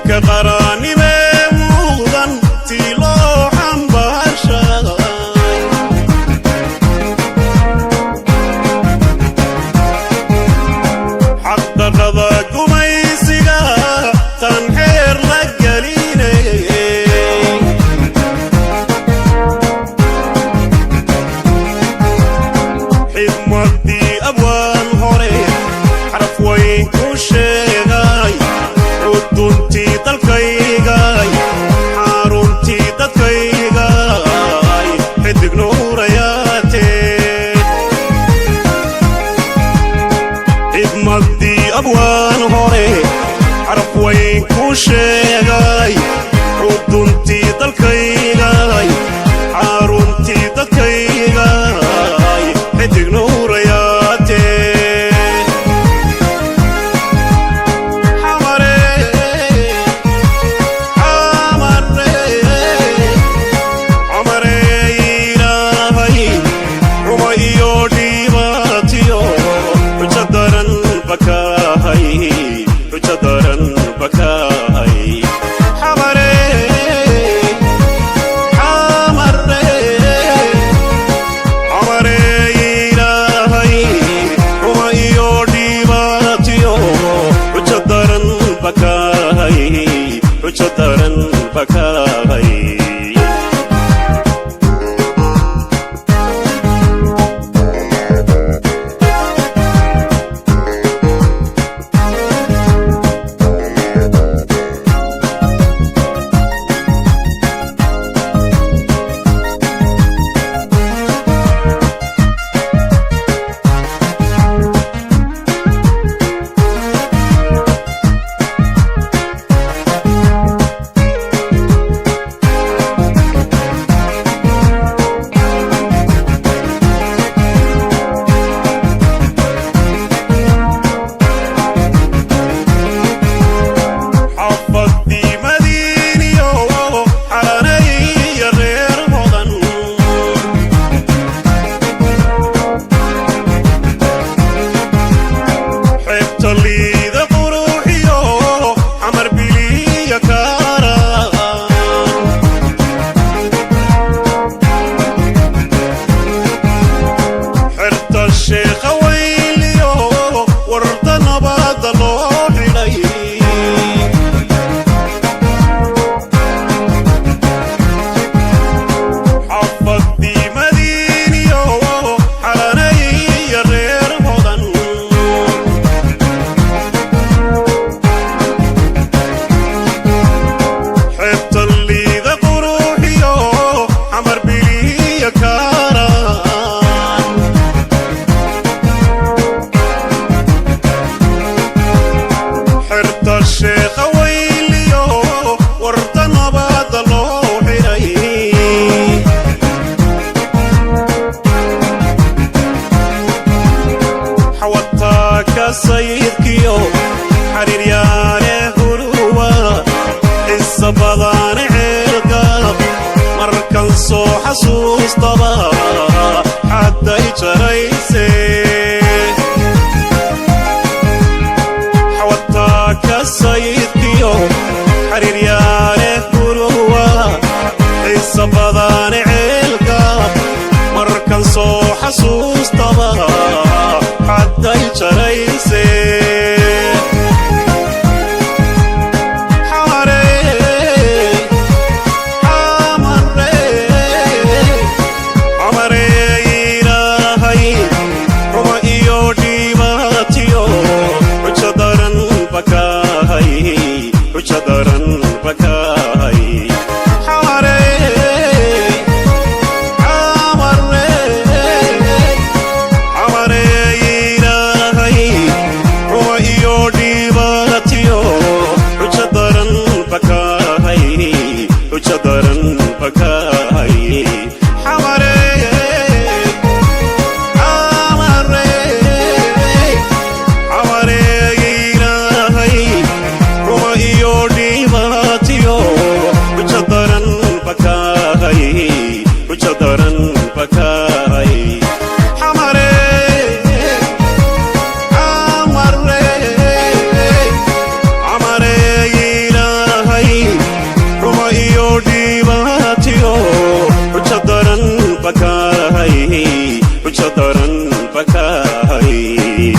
Xilka qaranimee mudan tii loo xambaarshay. Xaqdarrada gumaysiga tan xeer la gelinay. Xidmadii abwaan hore xaraf weyn ku sheegay, xuduntii dalkaygay, xaruntii dadkaygay, xidig nuurayaatee. Xidmadii abwaan hore xaraf weyn ku sheegay, xuduntii dalkaygay, xaruntii dadkaygay, xidig nuurayaatee. Xamare, xamare, xamare, ilaahay xumo iyo dhibaatiyo xujo daran bakahay, xujo daran bakahay. Xamare, xamare, xamare, ilaahay xumo iyo dhibaatiyo xujo daran bakahay, xujo daran bakahay. Xafadii Madiiniyo xaranaya reer hodan, xeebta liida quruxiyo xamar biliya kaara, xerta sheekha weyliyo warta nabada loo xidhay. Xafadii Madiiniyo xaranaya reer hodan, xeebta liida quruxiyo xamar biliya kaara, xerta sheekha weyliyo warta nabada loo xidhay. Xawataaka sayidkiyo xariiryaane huruwa, xisa badane ceelgaab, markan soo xasuustaba xadday jarayse. Xawataaka sayidkiyo xariiryaane huruwa, xisa badane ceelgaab, markan soo xasuustaba xadday jarayse. Xamare, xamare, xamare, ilaahay xumo iyo dhibaatiyo xujo daran bakahay, xujo daran bakahay. Xamare, xamare, xamare, ilaahay xumo iyo dhibaatiyo xujo daran bakahay, xujo daran bakahay. Xamare, xamare, xamare, ilaahay xumo iyo dhibaatiyo Bakahay, xujo daran bakahay.